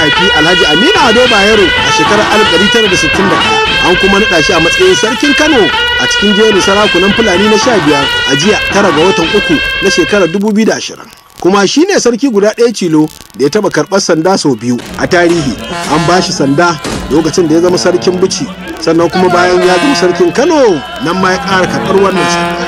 haifi Alhaji Aminu Ado Bayero a shekarar 1961. An kuma naɗa shi a matsayin sarkin Kano a cikin jerin sarakunan Fulani na 15 a jiya 9 ga watan 3 na shekarar 2020. Kuma shi ne sarki guda ɗaya tilo da ya taɓa karɓar sanda sau biyu a tarihi. An ba shi sanda lokacin da ya zama sarkin Bichi, sannan kuma bayan ya zama sarkin Kano nan ma ya ƙara karɓar wannan sanda.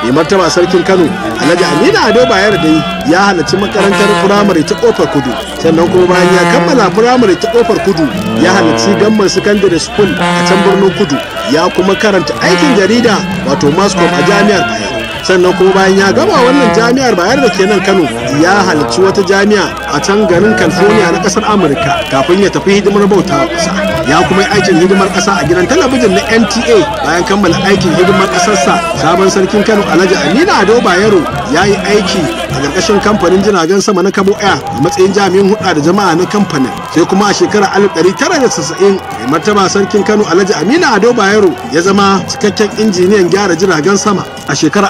Mai martaba sarkin Kano Alhaji Aminu Ado Bayero dai ya halarci makarantar firamare ta Kofar Kudu, sannan kuma bayan ya kammala firamare ta Kofar Kudu ya halarci Gamman Secondary School a can birnin Kudu, ya kuma karanta aikin jarida wato Mascom a jami'ar Bayero. Sannan kuma bayan ya gama wannan jami'ar Bayero da ke nan Kano, ya halarci wata jami'a a can garin California na kasar Amurka kafin ya tafi hidimar bautawa ƙasa. Ya kuma yi aikin hidimar ƙasa a gidan talabijin na NTA. Bayan kammala aikin hidimar ƙasarsa, sabon sarkin Kano Alhaji Aminu Ado Bayero ya yi aiki a ƙarƙashin kamfanin jiragen sama na Kabo Air a matsayin jami'in hulɗa da jama'a na kamfanin. Sai kuma a shekarar 1990 mai martaba sarkin Kano Alhaji Aminu Ado Bayero ya zama cikakken injiniyan gyara jiragen sama. A shekarar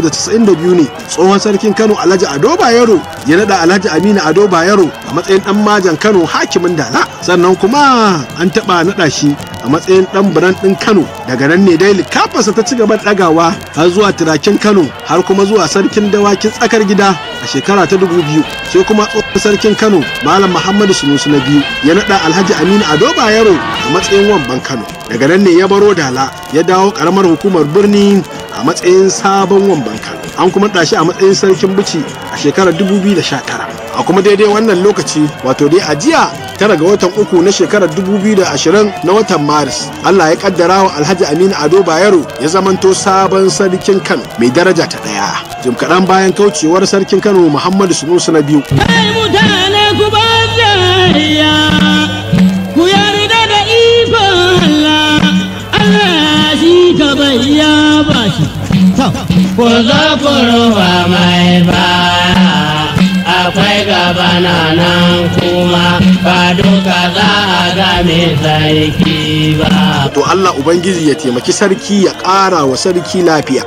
1992 ne tsohon sarkin Kano Alhaji Ado Bayero ya naɗa Alhaji Aminu Ado Bayero a matsayin ɗan majan Kano hakimin Dala. Sannan kuma an taɓa naɗa shi a matsayin ɗan biran ɗin Kano. Daga nan ne dai likafarsa ta ci gaba ɗagawa har zuwa turakin Kano, har kuma zuwa sarkin dawakin tsakar gida a shekara ta 2000. Sai kuma tsohon sarkin Kano Malam Muhammadu Sunusi na biyu ya naɗa Alhaji Aminu Ado Bayero a matsayin wamban Kano. Daga nan ne ya baro Dala ya dawo ƙaramar hukumar birni a matsayin sabon wamban Kano. An kuma ɗashi a matsayin sarkin Bichi a shekarar 2019. A kuma daidai wannan lokaci, wato dai a jiya 9 ga watan 3 na shekarar 2020 na watan Maris, Allah ya kaddara wa Alhaji Aminu Ado Bayero ya zamanto sabon sarkin Kano mai daraja ta ɗaya, jim kaɗan bayan kaucewar sarkin Kano Muhammadu Sunusi na biyu. Kai mutane ku bar jayayya, ku yarda da ikon Allah, Allah shi ka bayya ba shi. Ku zo ku rufa mai baya, akwai gaba na nan kuma ba duka za a game sarki ba. To Allah Ubangiji ya taimaki sarki ya ƙara wa sarki lafiya.